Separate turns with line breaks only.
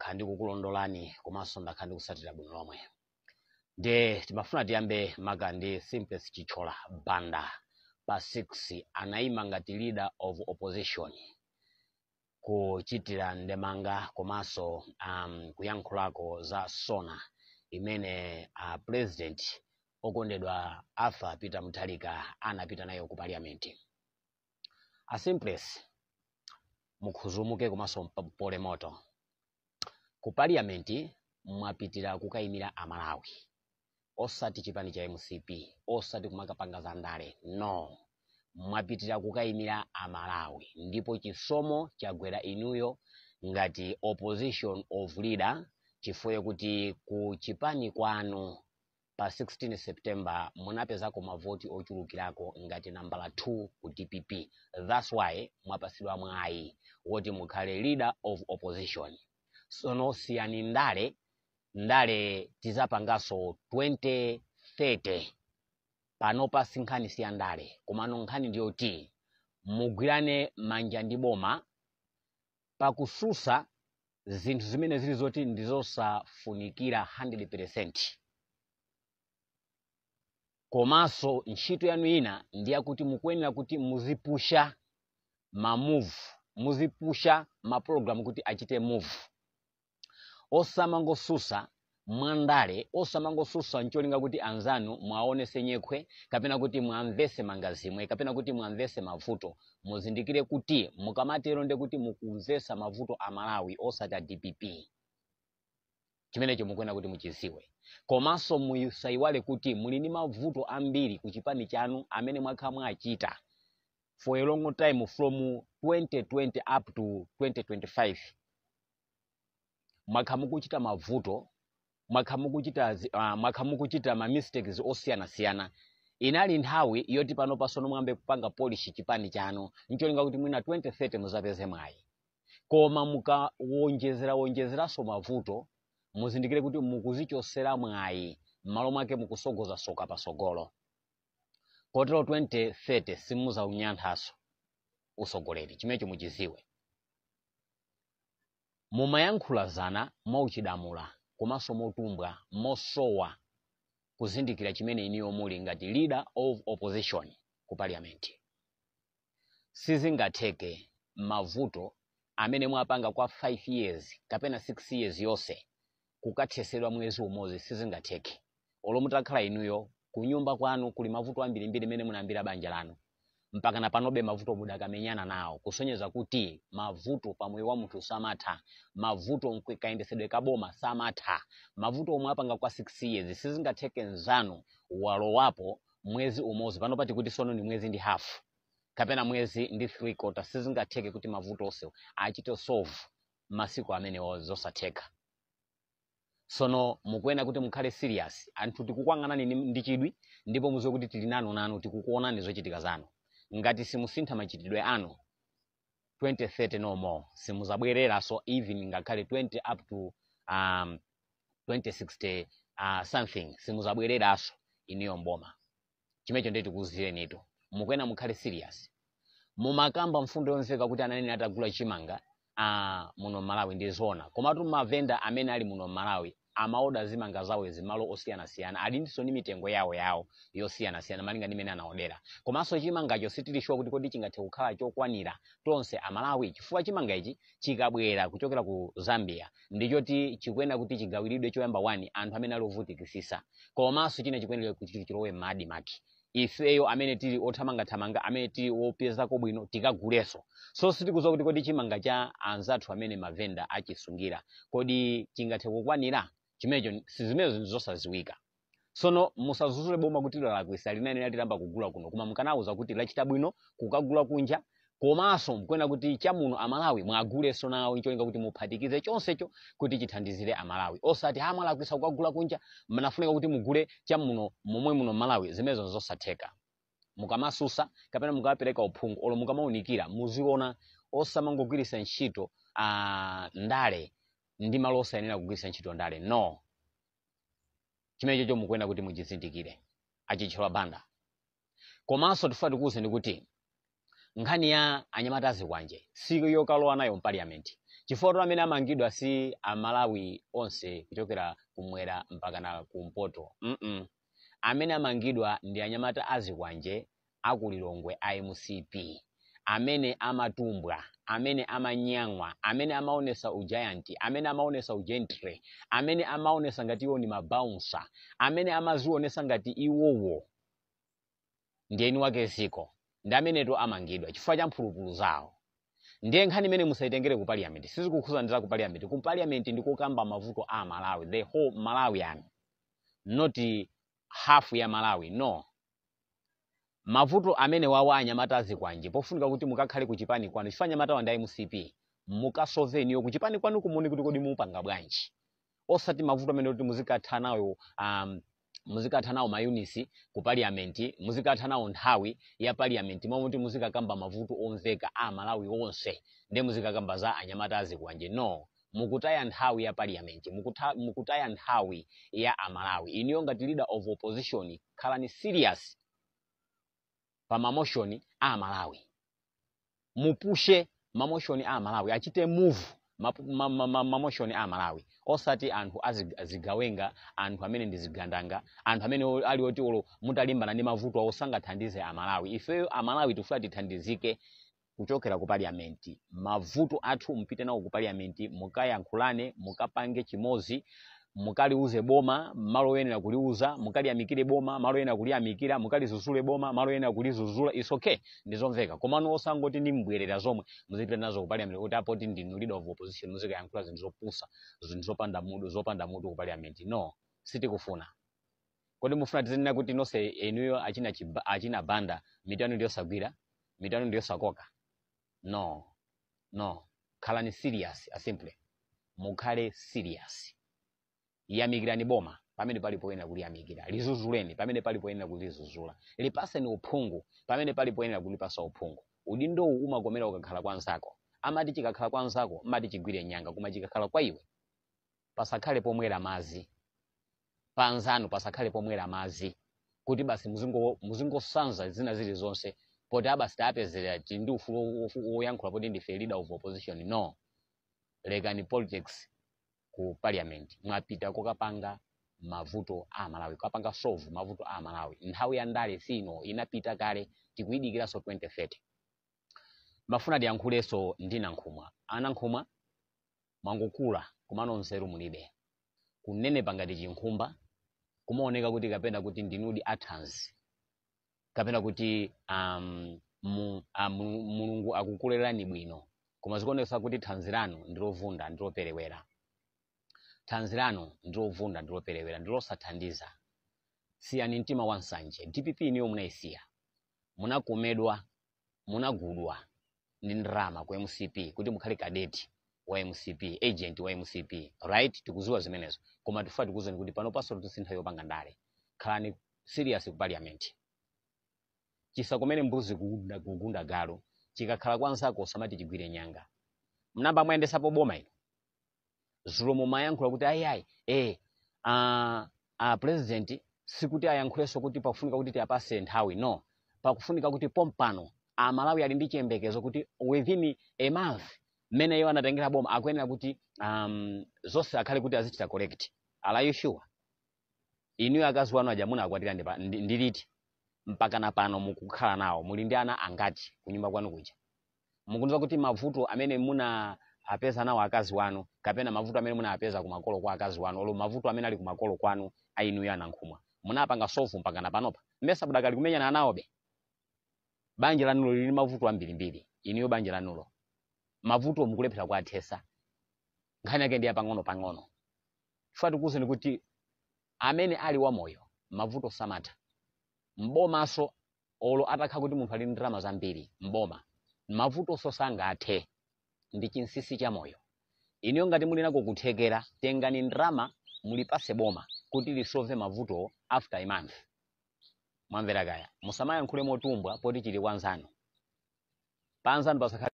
Ndakhala ndikukulondolani komanso ndakhala ndikusatira bwino lomwe. Nde timafuna tiyambe maka ndi Simplex Chithyola Banda. Pa 6 anayima ngati leader of opposition kuchitira ndemanga komanso kuyankhulako za SONA imene president okondedwa Arthur Peter Mutharika anapita nayo ku parliament. A Simplex, mukhuzumuke komanso mpole moto. Ku parliament mwapitira kukayimira Amalawi, osati chipani cha MCP, osati kumakapanga za ndale, no. Mwapitira kukayimira Amalawi, ndipo chisomo chagwera inuyo ngati opposition of leader, chifukwa kuti ku chipani kwanu pa 16 September munapezako mavoti ochulukirako ngati nambala 2 ku DPP. That's why mwapasidwa mwayi woti mukhale leader of opposition. Sono siyani ndale. Ndale tizapangaso 2030. Panopa si nkhani siya ndale, komano nkhani ndiyoti mugwirane manja ndi boma pakususa zinthu zimene zili zoti ndizosafunikira 100%. Komanso ntchito yanu ina ndiyakuti mukuyenera kuti muzipusha ma move, muzipusha ma program kuti achite move, osamangosusa mwandale, osamangosusa ncholinga kuti anzanu mwaonese nyekhwe, kapena kuti mwamvese mangazimwe, kapena kuti mwamvese mavuto. Muzindikire kuti mukamatero nde kuti mukumvesa mavuto a Malawi, osati a DPP. Chimenecho mukuyenera kuti muchiziwe. Komanso musayiwale kuti muli ndi mavuto ambiri ku chipani chanu amene mwakhala mwachita for a long time, from 2020 up to 2025. Mwakhala mukuchita mavuto, mwakhala mukuchita ma mistakes osiyanasiyana. Inali nthawi yoti pano pasono mwambe kupanga polish chipani chanu, ncholinga kuti mwina 2030 muzapeze mwayi. Koma mukawonjezera wonjezeranso mavuto, muzindikire kuti mukuzichosera mwayi, m'malo mwake mukusogoza soka pasogolo. Kotero 2030 simuzaunyanthaso usogoleri. Chimenecho muchiziwe. Mumayankhulazana mwauchidamula komanso motumbwa, mosowa kuzindikira chimene iniyo muli ngati leader of opposition ku parliament. Sizingatheke mavuto amene mwapanga kwa 5 years kapena 6 years yonse kukathesedwa mwezi umodzi. Sizingatheke. Olo mutakhala inuyo kunyumba kwanu kuli mavuto ambirimbiri imene munayambira banja lanu, mpaka na panobe mavuto mudakamenyana nawo, kusonyeza kuti mavuto pamoyo wa munthu samatha. Mavuto kayendesedwe kaboma samatha. Mavuto omwe apanga kwa 6 years sizingatheke nzanu walowapo mwezi umodzi. Pano pati kuti sono ni mwezi ndi half kapena mwezi ndi 3 quarter. Sizingatheke kuti mavuto onse achite solve masiku amenewo, zosatheka. Sono mukuyenera kuti mukhale serious. Anthu tikukuyang'anani ndi chidwi, ndipo muziwe kuti tili nanu nanu, tikukuonani zochitika zanu. Ngati simusintha machitidwe anu, 2030 no more, simuzabwereranso, even ngakhale 20 up to 2060 something, simuzabwereranso iniyo mboma. Chimenecho ndiye tikuwuzirenitu, mukuyenera mukhale serious. Mumakamba mfundo yomveka kuti ananena atagula chimanga muno Malawi, ndi zona. Komatu mavenda amene ali muno Malawi amaoda zimanga zawo zimalo osiyanasiyana, alinso ndi mitengo yawo yawo yosiyanasiyana malinga ndi imene anaodera. Komanso chimangacho sitili sure kuti kodi chingathe kukhala chokwanira tonse Amalawi, chifukwa chimanga ichi chikabwera kuchokera ku Zambia ndichoti chikuyenera kuti chigawiridwe choyamba 1 anthu amene ali ovutikisisa, komanso china chikuyenera kuti chilowe m'ma ADMARC. Ifeyo amene tili othamangathamanga, amene tili wopezako bwino, tikaguleso. So sitikudziwa kuti kodi chimanga cha anzathu amene mavenda achisungira kodi chingathe kukwanira. Chimenecho sizimenezo, ndizosaziwika. Sono musazuzule boma kuti lalakwisa, linene tilamba kugula kuno, koma mukanawuza kuti lachita bwino kukagula kunja, komanso mukuyenera kuti chamuno Amalawi mwaguleso nawo, ncholinga kuti muphatikize chonsecho kuti chithandizire Amalawi, osati ha mwalakwisa kukagula kunja, mnafunika kuti mugule chamuno momwe muno Malawi. Zimenezo zosatheka. Mukamasusa kapena mukapereka uphungu olo mukamaunikira, muziona, osamangogwiritsa ntchito ndale ndi malo osayenera kugwiritsa ntchito ndale, no. Chimenecho mukuyenera kuti muchizindikire, a Chithyola Banda. Komanso tifuna tikuwuzeni kuti nkhani ya anyamata azikwanje siyo yokalowa nayo m'parliament. Chifukwa amene amangidwa si Amalawi onse kuchokera kumwera mpaka na kumpoto. Amene amangidwa ndi anyamata azikwanje akulilongwe a MCP, amene amatumbwa, amene amanyamwa, amene amaonesa ugiant, amene amaonesa ugentry, amene amaonesa ngati iwo ni mabouncer, amene amazionesa ngati iwowo ndi eni wake ziko, ndi ameneto amangidwa chifukwa cha mphulupulu zawo. Ndiye nkhani imene musayitengere ku parliament, sizikukhuza ndi za ku parliament. Ku parliament ndikukamba mavuto a Malawi, the whole Malawian, not half ya Malawi, no. Mavuto amene wawa anyamata azikwanje, pofunika kuti mukakhale ku chipani kwanu, chifukwa anyamata wa ndi MCP, mukasoveniyo ku chipani kwanu kumuni kuti kodi mupanga bwanji, osati mavuto amene kuti muzikatha nawo muzikatha nawo mayunisi ku parliament, muzikatha nawo nthawi ya parliament, momwe kuti muzikakamba mavuto omveka a Malawi onse, ndiye muzikakamba za anyamata azikwanje. No, mukutaya nthawi ya parliament, mukutaya nthawi ya Amalawi. Iniyo ngati leader of opposition, khalani serious pa mamotion a Malawi, mupushe mamotion a Malawi, achite move mamotion a Malawi, osati anthu azigawenga, anthu amene ndi zigandanga, anthu amene ali oti olo mutalimbana ndi mavuto awo sangathandize Amalawi. Ifeyo Amalawi tifuna tithandizike kuchokera ku parliament. Mavuto athu mpite nawo ku parliament, mukayankhulane, mukapange chimozi, mukaliuze boma malo oyenera kuliuza, mukaliyamikire boma malo oyenera kuliyamikira, mukalizuzule boma malo oyenera kulizuzula. It's okay, ndizomveka. Komano osangoti ndi mbwerera zomwe muzipita nazo ku parliament, kuti apoti ndinu leader of opposition, muzikayankhula zinthu zopusa, zinthu zopanda mutu, zopanda mutu ku parliament. No, sitikufuna. Kodi mufuna tizinena kuti nonse enuyo achina, achina Banda, mitu yanu ndiyosagwira, mitu yanu ndiyosakoka? No, no, khalani serious, asimple mukhale serious. Yamikirani boma pamene pali poyenera kuliyamikira, lizuzuleni pamene pali poyenera kulizuzula, lipaseni uphungu pamene pali poyenera kulipasa uphungu. Udindowu umakomera ukakhala kwa nzako. Amati chikakhala kwa nzako amati chigwire nyanga, koma chikakhala kwa iwe pasakhale pomwera mazi pa anzanu, pasakhale pomwera mazi kuti basi muzingosanza zina zilizonse poti abasi tapezera tili ndi ufulu woyankhula poti ndife leader of opposition. No, lekani politics ku parliament. Mwapita kokapanga mavuto a Malawi, kukapanga solve mavuto a Malawi. Nthawi ya ndale sino, inapita kale, tikuyidikiranso 2030. Mafuna tiyankhulenso ndi Nankhumwa. Anankhumwa, mwangokula komano nzeru mulibe. Kunenepa ngati chinkhumba, kumaoneka kuti kapena kuti ndinudi athanzi, kapena kuti Mulungu akukulerani bwino, koma zikuonesa kuti thanzi lanu ndilovunda, ndiloperewera. Thanzi lanu ndilovunda, ndiloperewera, ndilosathandiza. Siyani mtima wa nsanje. DPP niyo munayisiya, munakomedwa, munagudwa ndi ndalama ku MCP kuti mukhale cadet wa MCP, agent wa MCP, right? Tikuziwa zimenezo, koma tifuna tikuwuzeni kuti pano paso tisintha yopanga ndale. Khalani serious ku parliament. Chisakomere mbuzi kugunda, kugunda galu. Chikakhala kwa nzako usamati chigwire nyanga. Mnamba mwayendesapo boma ino. Zulo mumayankhula kuti ayiayi president sikuti ayankhulenso kuti pakufunika kuti tiapase nthawi. No, pakufunika kuti pompano Amalawi ali ndi chiyembekezo kuti within a month mmene iwo anatengera boma akuyenera kuti zonse akhale kuti azichita correct. Are you sure? Inuyo akazi wanu aja munakwatira ndi liti mpaka na pano mukukhala nawo? Muli ndi ana angati kunyumba kwanu kuja? Mukundiza kuti mavuto amene muna apeza nawo akazi wanu, kapena mavuto amene munapeza kumakolo kwa akazi wanu, olo mavuto amene ali kumakolo kwanu ainuyo Anankhumwa, munapanga solve mpaka na panopa? Mmesa mudakali kumenyana nawobe? Banja lanulo lili mavuto ambirimbiri. Inuyo banja lanulo mavuto mukulephera kuathesa, nkhani yake ndi yapang'ono pang'ono. Chifukwa tikuwuzeni kuti amene ali wamoyo mavuto samatha. Mbomaso olo atakhala kuti munthu ali ndi ndalama zambiri mboma, mavutonso sangathe, ndi chinsinsi cha moyo. Inuyo ngati muli nako kuthekera, tengani ndalama mulipase boma kuti lisolve mavuto after a month. Mwamvera kaya? Musamayankhule motumbwa poti chili kwa nzanu. Pa anzanu pasakhale